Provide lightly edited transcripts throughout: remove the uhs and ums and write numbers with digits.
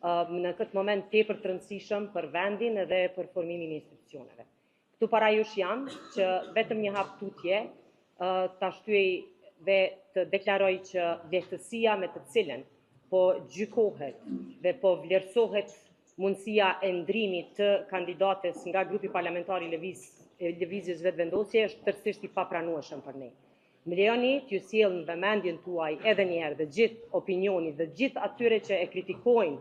në këtë moment tepër të rëndësishëm për vendin dhe për formimin e institucioneve. Këtu para jush jam që vetëm një hap tutje ta shtyej dhe të deklaroj që lehtësia me të cilën po gjykohet dhe po vlerësohet mundësia e ndrimit të kandidates nga grupi parlamentar i Lëvizjes Vetëvendosje është tërësisht i papranueshëm për ne. Më lejoni t'ju sjell në vëmendjen tuaj edhe një herë dhe gjithë opinionit dhe gjithë atyre që e kritikojnë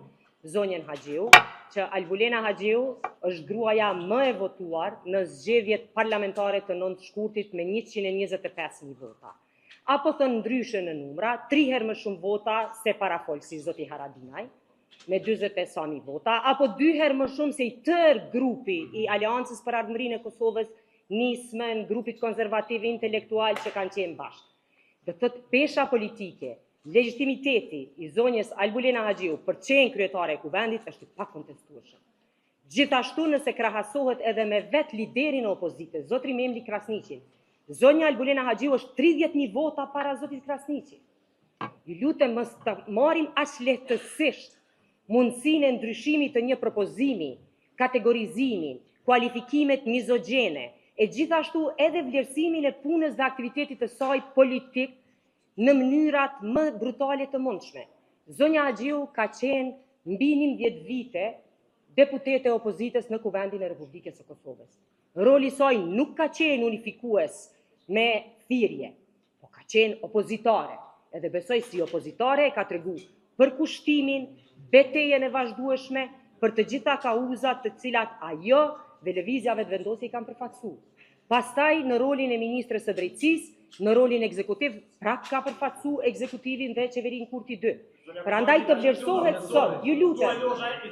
zonjën Haxhiu, që Albulena Haxhiu është gruaja më e votuar në zgjedhjet parlamentare të 9 shkurtit me 125.000 vota. Apo thënë ndryshe në numra, 3 herë më shumë vota se parafolësi zoti Haradinaj, me 40 e mijë vota, apo 2 herë më shumë se i tërë grupi i Aleancës për Ardhmërinë e Kosovës, Nismën, grupit konservativ intelektual që kanë qenë bashkë. Do të thotë pesha politike, legjitimiteti i zonjës Albulena Haxhiu për qenë kryetare e Kuvendit është i pakontestueshëm. Gjithashtu nëse krahasohet edhe me vetë liderin e opozitës, zotri Memli Krasniqin, zonja Albulena Haxhiu është 30.000 vota para zotit Krasniqi. Ju lutem mos të marrim aq lehtësisht mundësinë e ndryshimit të një propozimi, kategorizimin, kualifikimet mizogjene, e gjithashtu edhe vlerësimin e punës dhe aktivitetit të saj politik në mënyrat më brutale të mundshme. Zonja Haxhiu ka qenë mbi 11 vite deputete e opozitës në Kuvendin e Republikës së Kosovës. Roli i saj nuk ka qenë unifikues me thirrje, po ka qenë opozitare. Edhe besoj si opozitare e ka tregu përkushtimin, betejën e vazhdueshme për të gjitha kauzat të cilat ajo dhe Lëvizja Vetëvendosje i kanë përfaqësuar. Pastaj në rolin e ministres së Drejtësisë, në rolin ekzekutiv, prap ka përfaqësu ekzekutivin dhe qeverinë Kurti 2. Prandaj të vlerësohet sot, ju lutem.